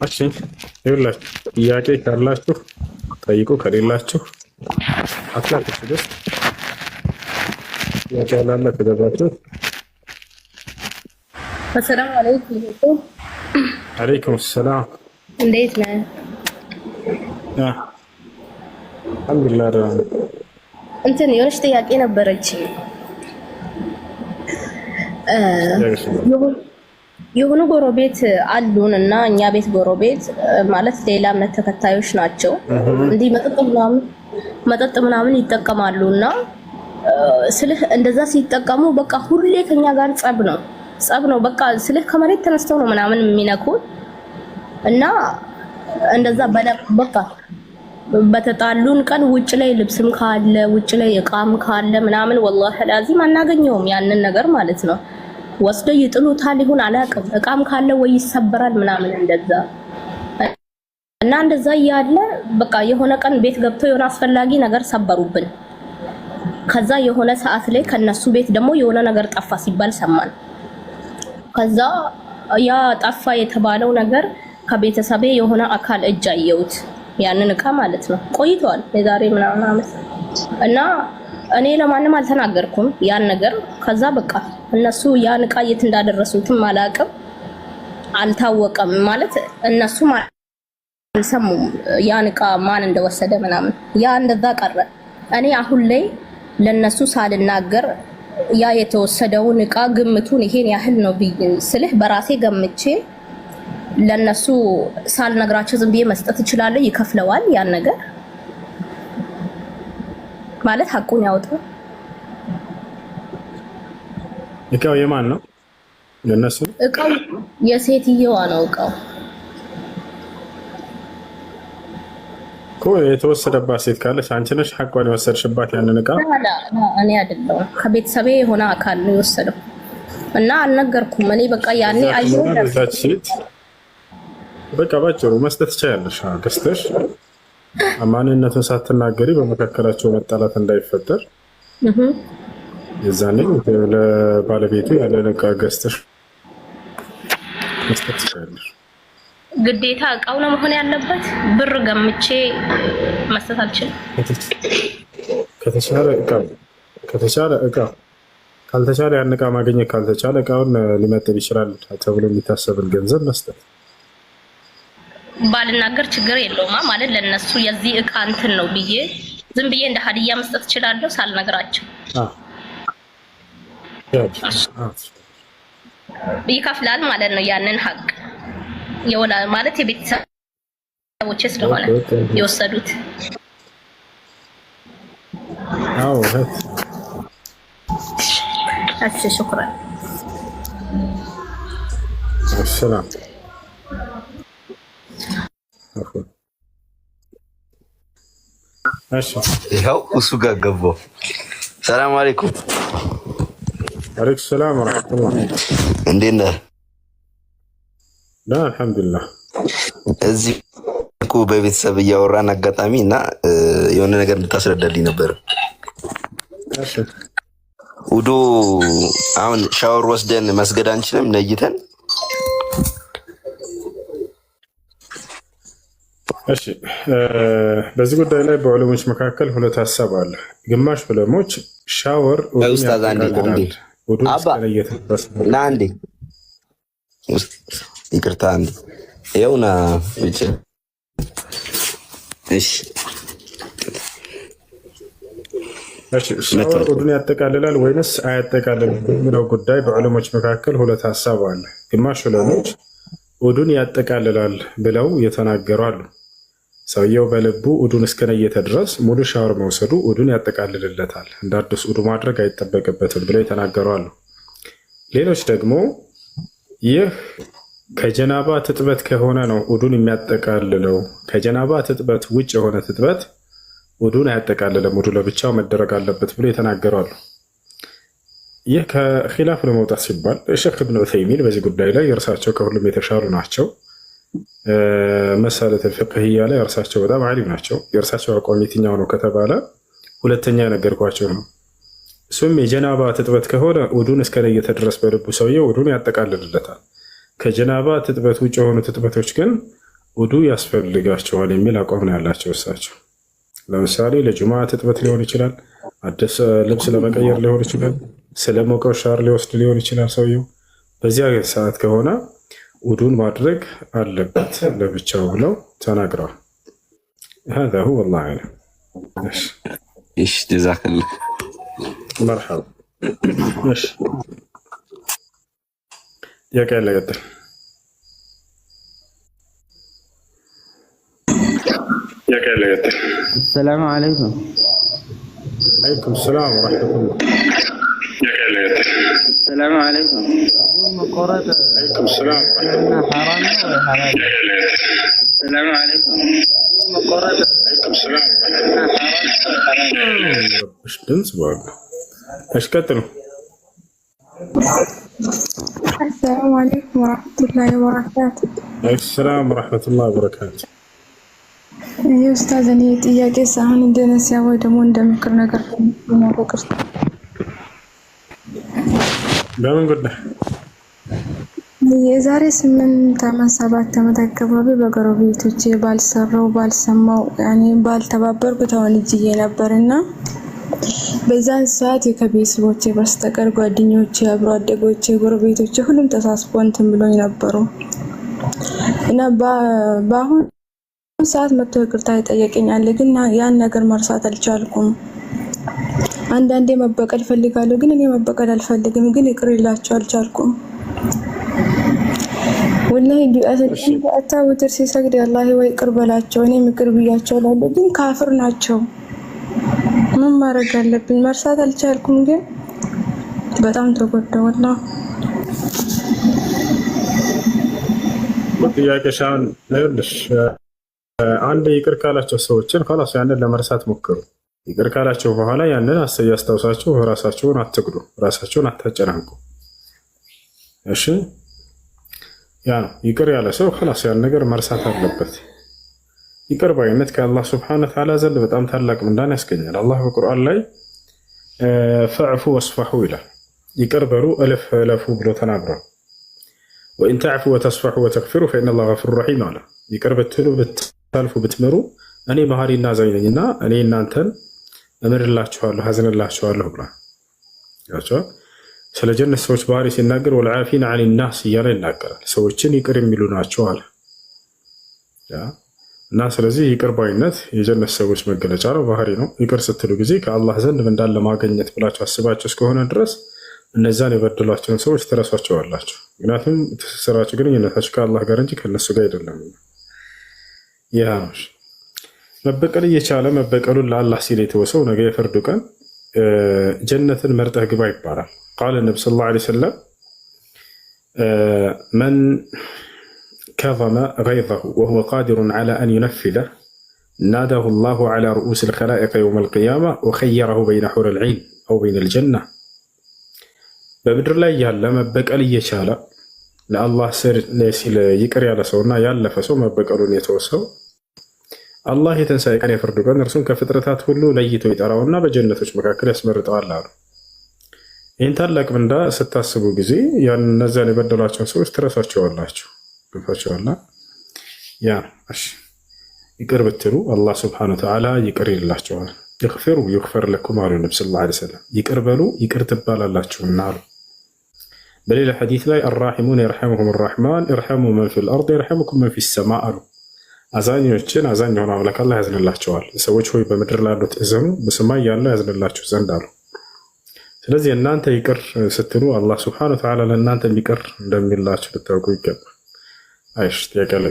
እሺ ይኸውላችሁ ጥያቄ ካላችሁ ጠይቁ፣ ከሌላችሁ አትላችሁ ደስ ጥያቄ ያላለ ከገባችሁ። አሰላሙ አለይኩም። አለይኩም ሰላም። እንዴት ነህ? አልሐምዱሊላህ ደህና ነኝ። እንትን የሆነች ጥያቄ ነበረች። የሆኑ ጎረቤት አሉን እና እኛ ቤት ጎረቤት ማለት ሌላ እምነት ተከታዮች ናቸው። እንዲህ መጠጥ ምናምን ይጠቀማሉ እና ስልህ እንደዛ ሲጠቀሙ በቃ ሁሌ ከኛ ጋር ጸብ ነው ጸብ ነው። በቃ ስልህ ከመሬት ተነስተው ነው ምናምን የሚነኩት እና እንደዛ በቃ በተጣሉን ቀን ውጭ ላይ ልብስም ካለ ውጭ ላይ እቃም ካለ ምናምን ወላሂ ላዚም አናገኘውም ያንን ነገር ማለት ነው። ወስደው ይጥሉታል ይሁን አላውቅም። እቃም ካለ ወይ ይሰበራል ምናምን እንደዛ እና እንደዛ እያለ በቃ የሆነ ቀን ቤት ገብተው የሆነ አስፈላጊ ነገር ሰበሩብን። ከዛ የሆነ ሰዓት ላይ ከነሱ ቤት ደግሞ የሆነ ነገር ጠፋ ሲባል ሰማን። ከዛ ያ ጠፋ የተባለው ነገር ከቤተሰቤ የሆነ አካል እጅ አየሁት፣ ያንን እቃ ማለት ነው። ቆይተዋል የዛሬ ምናምን ዓመት እና እኔ ለማንም አልተናገርኩም ያን ነገር። ከዛ በቃ እነሱ ያን እቃ የት እንዳደረሱትም አላውቅም፣ አልታወቀም ማለት እነሱም አልሰሙም ያን እቃ ማን እንደወሰደ ምናምን። ያ እንደዛ ቀረ። እኔ አሁን ላይ ለነሱ ሳልናገር ያ የተወሰደውን እቃ ግምቱን ይሄን ያህል ነው ስልህ በራሴ ገምቼ ለነሱ ሳልነግራቸው ዝም ብዬ መስጠት እችላለሁ። ይከፍለዋል ያን ነገር ማለት ሀቁን ያወጣ። እቃው የማን ነው? የነሱ እቃው የሴትየዋ ነው። እቃው እኮ የተወሰደባት ሴት ካለች አንቺ ነሽ ሀቋን የወሰድሽባት ያንን እቃ? እኔ አይደለሁም፣ ከቤተሰቤ የሆነ አካል ነው የወሰደው እና አልነገርኩም። እኔ በቃ ያኔ አየሁ። ለዛች ሴት በቃ ባጭሩ መስጠት ትችያለሽ። ገዝተሽ ማንነቱን ሳትናገሪ በመካከላቸው መጣላት እንዳይፈጠር የዛኔ ለባለቤቱ ያንን እቃ ገዝተሽ መስጠት ትችያለሽ። ግዴታ እቃው ነው መሆን ያለበት። ብር ገምቼ መስጠት አልችልም። ከተቻለ እቃ ከተቻለ እቃ ካልተቻለ ያን እቃ ማግኘት ካልተቻለ እቃውን ሊመጥን ይችላል ተብሎ የሚታሰብን ገንዘብ መስጠት። ባልናገር ችግር የለውማ ማለት ለነሱ የዚህ እቃ እንትን ነው ብዬ ዝም ብዬ እንደ ሀዲያ መስጠት እችላለሁ ሳልነግራቸው። ይከፍላል ማለት ነው ያንን ሀቅ የወላ ማለት የቤተሰቦቼ ስለሆነ የወሰዱት። አዎ። እሺ፣ ሽኩራን። ሰላም። ይኸው እሱ ጋር ገባሁ። ሰላም አለይኩም። አለይኩም ሰላም ወረሕመቱላህ። እንዴት ነህ? አልሐምዱሊላህ። እዚህ እኮ በቤተሰብ እያወራን አጋጣሚ እና የሆነ ነገር እንድታስረዳልኝ ነበር። ውዱ አሁን ሻወር ወስደን መስገድ አንችልም ነይተን? እሺ፣ በዚህ ጉዳይ ላይ በዑለሞች መካከል ሁለት ሀሳብ አለ። ግማሽ ዑለሞች ሻወር ኡስታዝ አንዴ አንዴ አባ ና አንዴ፣ ይቅርታ አንዴ፣ ይኸው ና ውጭ። እሺ፣ ሻወር ውዱን ያጠቃልላል ወይንስ አያጠቃልልም በሚለው ጉዳይ በዑለሞች መካከል ሁለት ሀሳብ አለ። ግማሽ ዑለሞች ውዱን ያጠቃልላል ብለው የተናገሩ አሉ። ሰውየው በልቡ ውዱን እስከነየተ ድረስ ሙሉ ሻወር መውሰዱ ውዱን ያጠቃልልለታል፣ እንደ አዲስ ውዱ ማድረግ አይጠበቅበትም ብለው የተናገሩ አሉ። ሌሎች ደግሞ ይህ ከጀናባ ትጥበት ከሆነ ነው ውዱን የሚያጠቃልለው፣ ከጀናባ ትጥበት ውጭ የሆነ ትጥበት ውዱን አያጠቃልልም፣ ውዱ ለብቻው መደረግ አለበት ብሎ የተናገሩ አሉ። ይህ ከኪላፍ ለመውጣት ሲባል ሼክ ኢብን ዑሰይሚን በዚህ ጉዳይ ላይ እርሳቸው ከሁሉም የተሻሉ ናቸው። መሰለት ፍቅህያ ላይ እርሳቸው በጣም ዓሊም ናቸው። የእርሳቸው አቋም የትኛው ነው ከተባለ ሁለተኛ የነገርኳቸው ነው። እሱም የጀናባ ትጥበት ከሆነ ውዱን እስከ ነየተ ድረስ በልቡ ሰውየው ውዱን ያጠቃልልለታል። ከጀናባ ትጥበት ውጭ የሆኑ ትጥበቶች ግን ውዱ ያስፈልጋቸዋል የሚል አቋም ነው ያላቸው እሳቸው። ለምሳሌ ለጁምዓ ትጥበት ሊሆን ይችላል፣ አዲስ ልብስ ለመቀየር ሊሆን ይችላል፣ ስለሞቀው ሻወር ሊወስድ ሊሆን ይችላል። ሰውየው በዚያ ሰዓት ከሆነ ውዱን ማድረግ አለበት ለብቻው ብለው ተናግረዋል። هذا هو والله أعلم። እሺ። እሺ ጀዛከላህ። መርሐባ። እሺ፣ ጥያቄ ያለ ቀጥል። ጥያቄ ያለ ቀጥል። السلام عليكم። عليكم السلام ورحمة الله። ጥያቄ ያለ ቀጥል። السلام عليكم። ጸጉር መቆረጥ عليكم السلام እስልምና ሐራም ነው ወይ ሐላል? السلام عليكم። ጸጉር መቆረጥ عليكم السلام እስልምና ሐራም ነው ወይ ሐላል? ረብሽ ድምፅ በሉ። እሺ ቀጥሉ። السلام عليكم ورحمة الله وبركاته። عليكم السلام ورحمة الله وبركاته። ይህ ኡስታዝ፣ እኔ ጥያቄ ሳይሆን እንደ ነሲያ ወይ ደግሞ እንደ ምክር ነገር ነው። በቅርታ። በምን ጉዳይ? የዛሬ 8 ዓመት 7 ዓመት አካባቢ በጎረቤቶቼ ባልሰራው ባልሰማው ያኔ ባልተባበርኩ ተወንጅዬ ነበር እና በዛን ሰዓት ከቤተሰቦቼ በስተቀር ጓደኞቼ፣ አብሮ አደጎቼ፣ ጎረቤቶቼ ሁሉም ተሳስቦ እንትን ብሎኝ ነበሩ እና በአሁን ሰዓት መጥቶ ይቅርታ ይጠየቀኛል፣ ግን ያን ነገር መርሳት አልቻልኩም። አንዳንዴ መበቀል ፈልጋለሁ፣ ግን እኔ መበቀል አልፈልግም፣ ግን ይቅር ይላቸው አልቻልኩም። ወላሂ ዱዓ ውትር ሲሰግድ አላህ ወይ ይቅር በላቸው፣ እኔም ይቅር ብያቸው እላለሁ፣ ግን ካፍር ናቸው። ምን ማድረግ አለብኝ? መርሳት አልቻልኩም፣ ግን በጣም ተጎዳሁ ወላሂ። ጥያቄሽ አሁን ይኸውልሽ፣ አንድ ይቅር ካላቸው ሰዎችን خلاص ያንን ለመርሳት ሞክሩ። ይቅር ካላቸው በኋላ ያንን እያስታውሳችሁ ራሳችሁን አትጉዱ፣ ራሳችሁን አታጨናንቁ። እሺ፣ ያ ነው ይቅር ያለ ሰው خلاص ያን ነገር መርሳት አለበት። ይቅር ባይነት ከአላህ سبحانه وتعالى ዘንድ በጣም ታላቅ ምንዳን ያስገኛል። አላህ በቁርአን ላይ فاعفوا واصفحوا ይላል። ይቅር በሉ እለፍ እለፉ ብሎ ተናግሯል። وإن تعفوا وتصفحوا وتغفروا فإن الله غفور رحيم አለ። ይቅር ብትሉ ብታልፉ ብትምሩ እኔ መሐሪና አዛኝ ነኝና እኔ እናንተን እምርላችኋለሁ አዝንላችኋለሁ ብሏል። ስለ ጀነት ሰዎች ባህሪ ሲናገር والعافين عن الناس እያለ ይናገራል። ሰዎችን ይቅር የሚሉ ናቸው አለ። እና ስለዚህ ይቅር ባይነት የጀነት ሰዎች መገለጫ ነው፣ ባህሪ ነው። ይቅር ስትሉ ጊዜ ከአላህ ዘንድ ምንዳን ለማግኘት ብላችሁ አስባችሁ እስከሆነ ድረስ እነዛን የበደሏቸውን ሰዎች ትረሷቸዋላችሁ። ምክንያቱም ትስስራችሁ ግንኙነታችሁ ከአላህ ጋር እንጂ ከእነሱ ጋር አይደለም። ይህ ነው። መበቀል እየቻለ መበቀሉን ለአላህ ሲል የተወሰው ነገ የፍርዱ ቀን ጀነትን መርጠህ ግባ ይባላል። قال النبي صلى الله عليه وسلم من كظم غيظه وهو قادر على أن ينفذه ناداه الله على رءوس الخلائق يوم القيامة وخيره بين حور العين أو بين الجنة። በምድር ላይ ያለ መበቀል እየቻለ ለአላህ ሲል ይቅር ያለ ሰውና ያለፈ ሰው፣ መበቀሉን የተወሰው፣ አላህ የትንሣኤ ቀን የፍርዱ ቀን እርሱን ከፍጥረታት ሁሉ ለይቶ ይጠራውና በጀነቶች መካከል ያስመርጠዋል አሉ። ይህን ታላቅ ምንዳ ስታስቡ ጊዜ እነዚያን የበደሏቸውን ሰዎች ትረሷቸዋላችሁ። ገብቷችኋል? ያ እሺ፣ ይቅር ብትሉ አላህ سبحانه وتعالى ይቅር ይላቸዋል። اغفروا يغفر لكم አሉ ነብ صلى الله عليه وسلم። ይቅር በሉ ይቅር ትባላላችሁና አሉ። በሌላ ሐዲስ ላይ الراحمون يرحمهم الرحمن ارحموا من في الأرض يرحمكم من في السماء አሉ። አዛኞችን አዛኝ የሆነ አምላክ አላህ ያዝንላቸዋል። ሰዎች ሆይ በምድር ላሉት እዘኑ፣ በሰማይ ያለው ያዝንላችሁ ዘንድ አሉ። ስለዚህ እናንተ ይቅር ስትሉ አላህ سبحانه وتعالى ለእናንተ ይቅር እንደሚላችሁ ልታውቁ ይገባል። አይሽ ጥያቄ አለ?